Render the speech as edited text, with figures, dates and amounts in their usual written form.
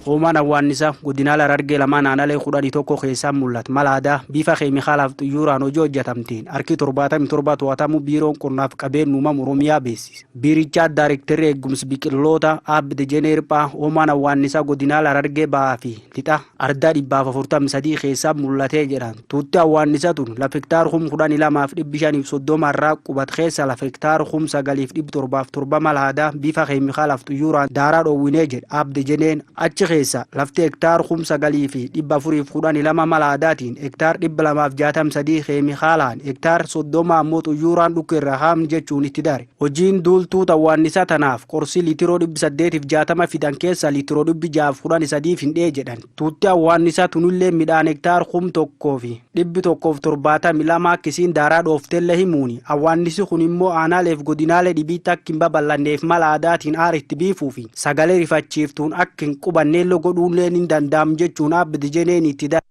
Hoomaan awwaannisaa godinaalee Harargee lamaan aanalee 11 keessaa mul'ata. Mala aadaa bifa keemikaalaaf xiyyooraan hojii hojjetamteen harki 77 to'atamuu Biiroon Qonnaaf Qabeenya Uumamaa Oromiyaa beeksise. Biirichaa Daarektarri Eegumsa Biqiloota Aabbi Dejenee Hirphaa hoomaan awwaannisaa godinaalee Harargee Bahaa fi Lixa ardaa 143 keessaa mul'atee jedhan. Tuutti awwaannisaa tun lafa hektaar 12,530 irraa qubat keessa lafa hektaar 9,707 mala aadaa bifa keemikaalaaf xiyyooraan daaraa dhoowwinee jedha Aabbi Dejeneen. Achi keessa lafti hektaar 9,412 mala aadaatiin, hektaar 263 keemikaalaan, hektaar 30 ammoo xuyyooraan dhukke irra haamni jechuun itti dare. Hojiin duultuu awwaannisaa tanaaf qorsi liitiroo 860 fidan keessa liitiroo 613 findhee jedhan. Tuutti awwaannisaa tunillee midhaan hektaar 1,172 akkisiin daaraa dhooftellee himuuni. Awwaannisi kun immoo aanaaleef godinaalee dhibiitti akka hin babal'anneef mala aadaatiin aara itti biifuu fi sagalee rifachiiftuun akka hin qubanneellee godhuullee ni danda'amu jechuun Aabbi Dejeneen itti dare.